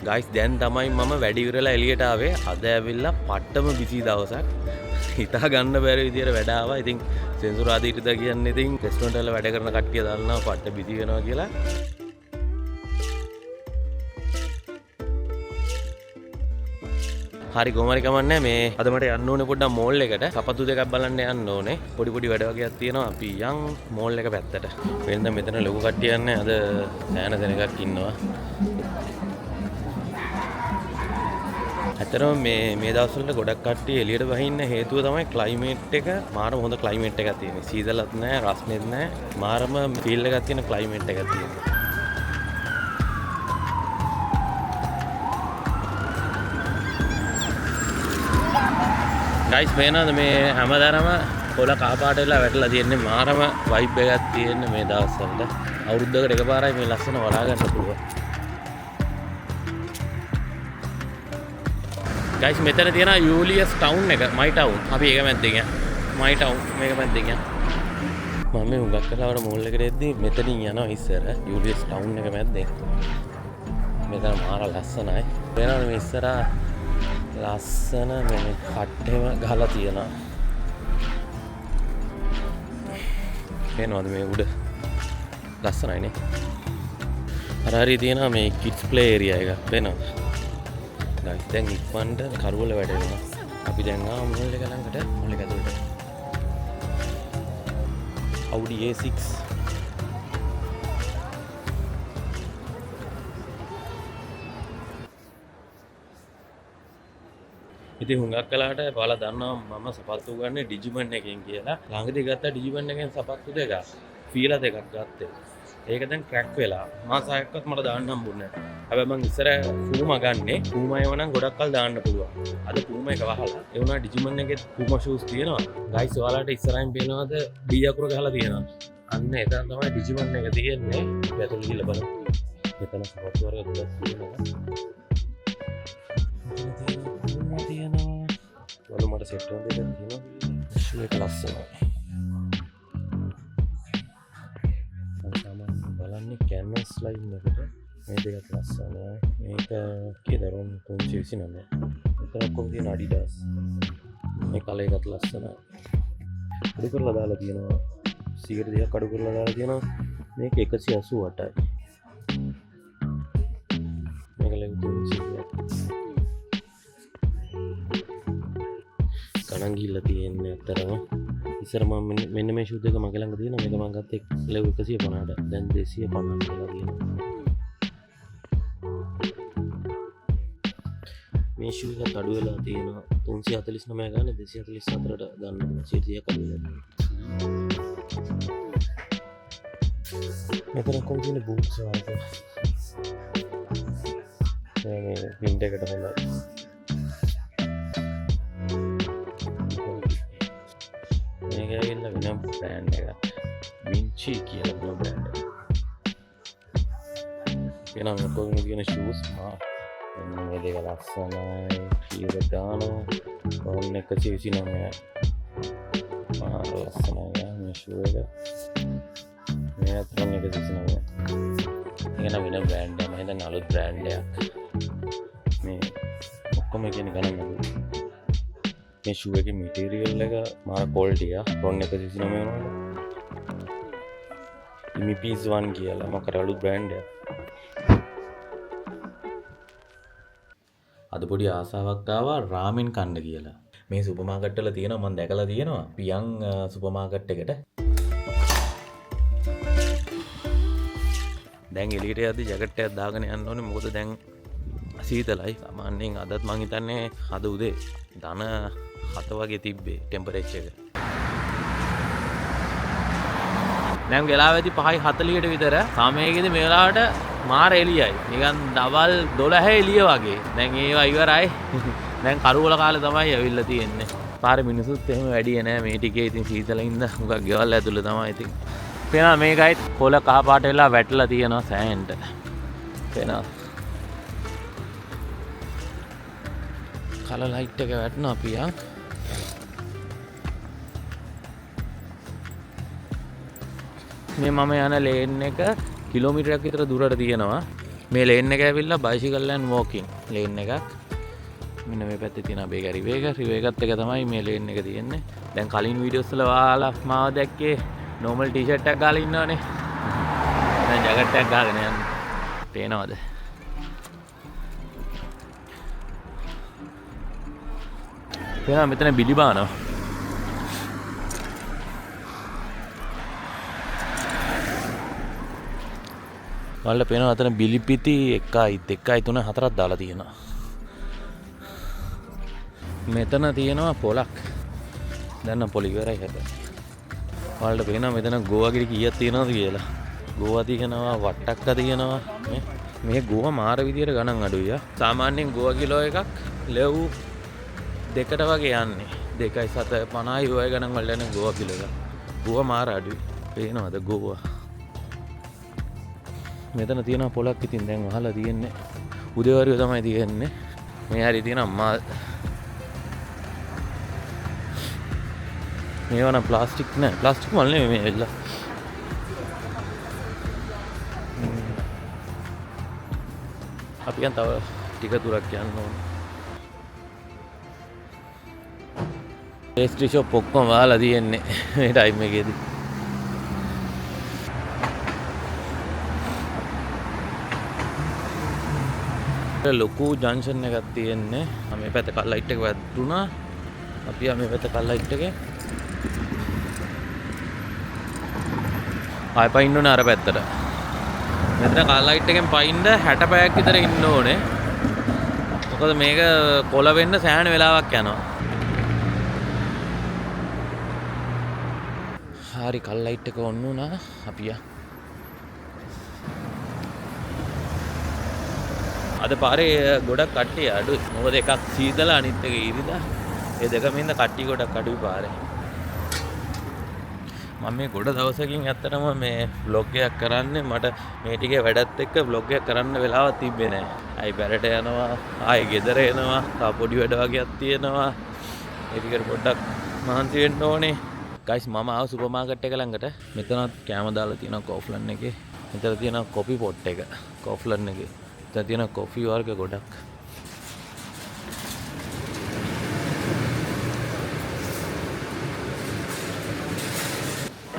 Guys, දැන් තමයි මම වැඩි ඉවරලා එළියට ආවේ. අද ඇවිල්ලා පට්ටම බිසි දවසක්. හිතා ගන්න බැරි විදියට වැඩ ආවා. ඉතින් සෙන්සුරාදා ඉරිදා කියන්නේ ඉතින් රෙස්ටෝරන්ට් වල වැඩ කරන කට්ටිය දන්නවා පට්ට බිසි වෙනවා කියලා. හරි, කොහොම හරි කමන්නේ. මේ අද මට යන්න ඕනේ පොඩ්ඩක් මෝල් එකට. සපත්තු දෙකක් බලන්න යන්න ඕනේ. පොඩි පොඩි වැඩ වගේක් තියෙනවා. අපි යන් මෝල් එක පැත්තට. වෙනද මෙතන ලොකු කට්ටියක් නෑ. අද සෑහෙන දෙනෙක් ඉන්නවා. ඇත්තටම මේ මේ දවස්වලට ගොඩක් කට්ටිය එළියට බහින්න හේතුව තමයි ක්ලයිමේට් එක. මාරම හොඳ ක්ලයිමේට් එකක් තියෙන්නේ. සීතලත් නෑ, රස්නෙත් නෑ. මාරම ෆීල් එකක් තියෙන ක්ලයිමේට් එකක් තියෙන්නේ. ගයිස්, පේනවද මේ හැමදාම පොළ කහ පාට වෙලා වැටලා තියෙන්නේ. මාරම වයිබ් එකක් තියෙන්නේ මේ දවස්වලට. අවුරුද්දකට එකපාරයි මේ ලස්සන බලා ගන්න පුළුවන්. ගයිස්, මෙතන තියෙනවා යූලියස් ටවුන් එක, මයි ටවුන්. අපි ඒක මැද්දෙන් යන්න. මයි ටවුන් මේක මැද්දෙන් යන්න. මම මේ හුඟක් වෙලාවට මෝල් එකට එද්දි මෙතනින් යනවා ඉස්සර යූලියස් ටවුන් එක මැද්දෙන්. මෙතන මාර ලස්සනයි. පේනවනේ මේ ඉස්සරහා ලස්සන මේ කට්ටෙම ගහලා තියෙනවා. පේනවද මේ උඩ? ලස්සනයි නේ. අර හරිය තියෙනවා මේ කිඩ්ස් ප්ලේ ඒරියා එකක්. පේනවද? ගයිස්, දැන් ඉක්මනට කරුවල වැඩෙනවා. අපි දැන් ආවා මෝල් එක ළඟට, මෝල් එක ඇතුළට. Audi A6. ඉතින් හුඟක් වෙලාවට ඔයාලා දන්නවා මම සපත්තු ගන්නේ ඩිජිමන් එකෙන් කියලා. ළඟදී ගත්තා ඩිජිමන් එකෙන් සපත්තු දෙකක්. ෆීලා දෙකක් ගත්තේ. ඒක දැන් ක්‍රැක් වෙලා. මාස හයක්වත් මට දාන්න හම්බුනේ නැහැ. හැබැයි මං ඉස්සර පූමා ගන්නේ. පූමා ඒවා නම් ගොඩක් කල් දාන්න පුළුවන්. අද පූමා එක වහලා. ඒ වුණා ඩිජිමන් එකෙත් පූමා ෂූස් තියෙනවා. ගයිස්, ඔයාලට ඉස්සරහින් පේනවද ඩී අකුර ගහලා තියෙනවා. අන්න එතන තමයි ඩිජිමන් එක තියෙන්නේ. අපි ඇතුළට ගිහලා බලමු. මෙතන සපත්තු වර්ග ගොඩක් තියෙනවා. මෙතන තියෙනවා පූමා තියෙනවා. බලමු මට සෙට් වෙන දෙයක් තියෙනවා. ෂූ එක ලස්සනයි. බලන්නේ කැමස් ලයින් එකට. මේ දෙකත් ලස්සනයි. මේක කීයද? රොන් 329. මෙතන ඔක්කොම තියෙන ඇඩිඩාස්. මේ කලර් එකත් ලස්සනයි. අඩු කරලා දාලා තියෙනවා. සිගරට් දෙකක් අඩු කරලා දාලා තියෙනවා. මේක 188යි. මේක ලැබු 300ක්. ගණන් ගිහිල්ලා තියෙන්නේ ඇත්තටම. ඉස්සර මම මෙන්න මේ ෂූ දෙක මගේ ළඟ තියෙනවා. මේක මං ගත්තේ ලැබු 150ට. දැන් 250 වෙලා තියෙනවා. මේ ෂූ එකත් අඩු වෙලා තියෙනවා. 349 ගානේ 244ට ගන්න පුළුවන්. සීට් 30ක් අඩු වෙලා තියෙනවා. මෙතන ඔක්කොම තියෙන බූට්ස් වර්ග. මේ වින්ඩ් එකට හොඳයි. මේක ඇවිල්ලා වෙනම බ්‍රෑන්ඩ් එකක්. වින්චි කියලා වෙන බ්‍රෑන්ඩ් එකක්. එනම් ඔක්කොම තියෙන ෂූස් මා මෙන්න මේ දෙක ලස්සනයි. කීයද ගාන? රොන් 129යි. මාර ලස්සනයි යා මේ ෂූ එක. මේ අතරින් 129යි. මේක නම් වෙන බ්‍රෑන්ඩ් එකක්. මම හිතන්නේ අලුත් බ්‍රෑන්ඩ් එකක්. මේ ඔක්කොම කියන්නේ ගණන් අඩුයි. මේ ෂූ එකේ මැටීරියල් එක මාර ක්වොලිටි එකක්. රොන් 129 වුණාට. ඉමිපීස් 1 කියලා මොකක් හරි අලුත් බ්‍රෑන්ඩ් එකක්. අද පොඩි ආසාවක් ආවා රාමෙන් කන්න කියලා. මේ සුපර් මාකට් වල තියෙනවා මං දැකලා තියෙනවා. අපි යන් සුපර් මාකට් එකට. දැන් එළියට යද්දි ජැකට් එකක් දාගෙන යන්න ඕනේ. මොකද දැන් සීතලයි. සාමාන්‍යයෙන් අදත් මං හිතන්නේ අද උදේ ධන 7 වගේ තිබ්බේ ටෙම්පරේචර් එක. දැන් වෙලාව ඇති 5:40ට විතර. සමයකදී මේ වෙලාවට මාර එළියයි. නිකන් දවල් 12 එළිය වගේ. දැන් ඒවා ඉවරයි. දැන් කරුවල කාලේ තමයි ඇවිල්ලා තියෙන්නේ. පාරේ මිනිසුත් එහෙම වැඩි නෑ මේ ටිකේ. ඉතින් සීතල හින්දා හුඟක් ගෙවල් ඇතුළේ තමයි ඉතින්. පේනවා මේකයි කොළ කහ පාට වෙලා වැටලා තියෙනවා සෑහෙන්ට. පේනවා. කලර් ලයිට් එක වැටෙනවා අපි යන්. මේ මම යන ලේන් එක කිලෝමීටරයක් විතර දුරට තියෙනවා. මේ ලේන් එක ඇවිල්ලා බයිසිකල් ඇන්ඩ් වෝකින් ලේන් එකක්. මෙන්න මේ පැත්තේ තියෙන අපේ රිවර් එක. රිවර් එකත් එක තමයි මේ ලේන් එක තියෙන්නේ. දැන් කලින් වීඩියෝස් වල ඔයාලා මාව දැක්කේ නෝමල් ටී-ෂර්ට් එකක් ගාලා ඉන්නවනේ. දැන් ජැකට් එකක් ගාගෙන යන්නේ. පේනවද? පේනවා මෙතන බිලි බානවා. ඔයාලට පේනවා අතන බිලිපිති 1 2 3 4ක් දාලා තියෙනවා. මෙතන තියෙනවා පොලක්. දැන් නම් පොළ ඉවරයි හැබැයි. ඔයාලට පේනවා මෙතන ගෝවා ගිරි කීයක් තියෙනවද කියලා. ගෝවා තියෙනවා, වට්ටක්ක තියෙනවා. මේ ගෝවා මාර විදියට ගණන් අඩුයි ආ. සාමාන්‍යයෙන් ගෝවා කිලෝ එකක් ලෙව් දෙකට වගේ යන්නේ. දෙකයි සත පනහයි ඔය ගණන් වලට යන ගෝවා කිලෝ එක. ගෝවා මාර අඩුයි. පේනවද ගෝවා? මෙතන තියෙනවා පොලක්. ඉතින් දැන් වහලා තියෙන්නේ. උදේවරුේ තමයි තියෙන්නේ. මේ හරිය තියෙනවා මල්. මේවා නම් ප්ලාස්ටික් නෑ. ප්ලාස්ටික් මල් නෙමෙයි මේ ඇවිල්ලා. අපි යන් තව ටික දුරක් යන්න ඕනේ. පේස්ට්‍රි ෂොප් ඔක්කොම වහලා තියෙන්නේ මේ ටයිම් එකේදී. ලොකු ජංක්ෂන් එකක් තියෙන්නේ. මේ පැත්තේ කල් ලයිට් එක වැදුනා. අපි ආ මේ පැත්තේ කල් ලයිට් එකේ ආයෙ පයින්න ඕනේ අර පැත්තට. මෙතන කල් ලයිට් එකෙන් පයින්න 60 පැයක් විතර ඉන්න ඕනේ. මොකද මේක කොළ වෙන්න සෑහෙන වෙලාවක් යනවා. හරි කල් ලයිට් එක ඔන් වුණා. අපි යා. අද පාරේ ගොඩක් කට්ටිය අඩුයි. මොකද එකක් සීතල අනිත් එක ඉරිදා. ඒ දෙකම හින්දා කට්ටිය ගොඩක් අඩුයි පාරේ. මම මේ ගොඩ දවසකින් ඇත්තටම මේ ව්ලොග් එකක් කරන්නේ. මට මේ ටිකේ වැඩත් එක්ක ව්ලොග් එකක් කරන්න වෙලාවක් තිබ්බේ නෑ. ආයි වැඩට යනවා, ආයි ගෙදර එනවා, තව පොඩි වැඩ වගේක් තියෙනවා. ඒ ටිකට පොඩ්ඩක් මහන්සි වෙන්න ඕනේ. ගයිස් මම ආව සුපර් මාකට් එක ළඟට. මෙතනත් කෑම දාලා තියෙනවා කෝෆ්ලන් එකේ. මෙතන තියෙනවා කොෆි පොට් එක කෝෆ්ලන් එකේ. මෙතන තියෙනවා කොෆි වර්ග ගොඩක්.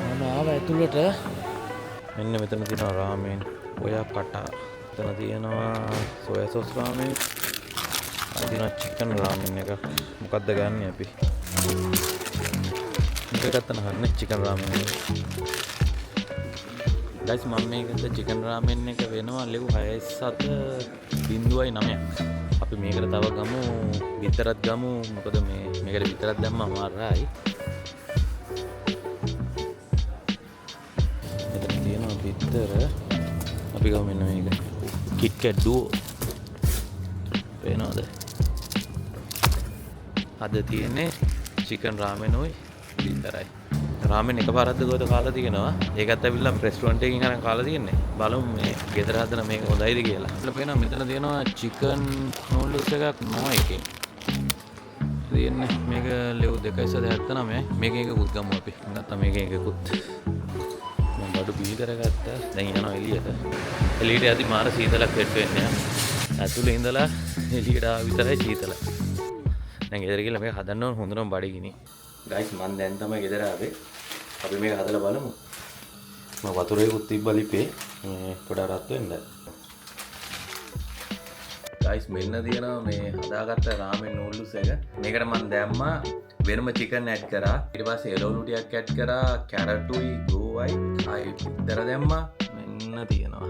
මම ආව ඇතුළට. මෙන්න මෙතන තියෙනවා රාමෙන්, ඔයා කටා. මෙතන තියෙනවා සෝයා සෝස් රාමෙන්. ආ තියෙනවා චිකන් රාමෙන් එකක්. මොකද්ද ගන්නෙ අපි? මේක ගත්තා නම් හරිනේ චිකන් රාමෙන් එක. ගයිස් මම මේ ගත්ත චිකන් රාමෙන් එක වෙනවා ලෙව් හයයි සත බිංදුවයි නමයක්. අපි මේකට තව ගමු, බිත්තරත් ගමු. මොකද මේකට බිත්තරත් දැම්මම අමාරුයි. මෙතන තියෙනවා බිත්තර. අපි ගමු මෙන්න මේක. කිට්කැට් ඩුවෝ. පේනවද? අද තියෙන්නේ චිකන් රාමෙනුයි බිත්තරයි. රාමෙන් එකපාරක්ද කොහෙද කාලා තියෙනවා. ඒකත් ඇවිල්ලා රෙස්ටුරන්ට් එකකින් අරන් කාලා තියෙන්නේ. බලමු මේ ගෙදර හදන මේක හොඳයිද කියලා. අපිට පේනවා මෙතන තියෙනවා චිකන් නූඩල්ස් එකක් නෝ එකෙන්. තියෙන්නේ මේක ලෙව් දෙකයි සද හැත්තනමයයි. මේකෙන් එකකුත් ගමු අපි. නැත්තම් මේකෙන් එකකුත්. මම බඩු බිල් කරගත්තා. දැන් යනවා එළියට. එළියට යද්දි මාර සීතලක් සෙට් වෙන්නේ ඈ. ඇතුලේ ඉඳලා එළියට ආව විතරයි සීතල. දැන් ගෙදර ගිහලා මේක හදන්න ඕන හොඳටම බඩගිනි. ගයිස් මං දැන් තමයි ගෙදර ආවේ. අපි මේක හදලා බලමු. මම වතුරේකුත් තිබ්බා ලිපේ. මේ පොඩ රත් වෙන්න. ගයිස් මෙන්න තියෙනවා මේ හදාගත්ත රාමෙන් නූඩල්ස් එක. මේකට මං දැම්මා වෙනම චිකන් ඇඩ් කරා. ඊට පස්සේ එළවලු ටිකක් ඇඩ් කරා, කැරටුයි, ගෝවයි, ආයි බිත්තර දැම්මා. මෙන්න තියෙනවා.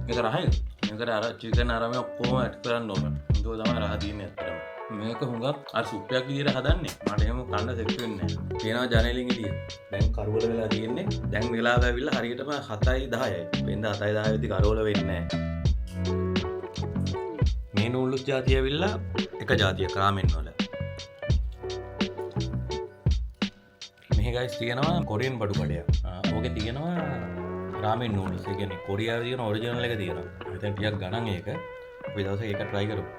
මේක රහයි. මේකට අර චිකන් අර මේ ඔක්කොම ඇඩ් කරන්න ඕන. ඒක තමයි රහ තියෙන්නේ ඇත්තටම. මේක හුඟක් අර සුප් එකක් විදියට හදන්නේ. මට එහෙම කන්න සෙට් වෙන්නේ නැහැ. පේනවා ජනේලෙන් එළිය. දැන් කරවල වෙලා තියෙන්නේ. දැන් වෙලාව ඇවිල්ලා හරියටම හතයි දහයයි. වෙනද හතයි දහය වෙද්දි කරවල වෙන්නේ නැහැ. මේ නූඩල්ස් ජාතිය ඇවිල්ලා එක ජාතියක් රාමෙන් වල. මෙහි ගයිස් තියෙනවා කොරියන් බඩු කඩයක්. ඕකේ තියෙනවා රාමෙන් නූඩල්ස්. ඒ කියන්නේ කොරියාවේ තියෙන ඔරිජිනල් එක තියෙනවා. මෙතන ටිකක් ගණන් ඒක. අපි දවසක ඒක try කරමු.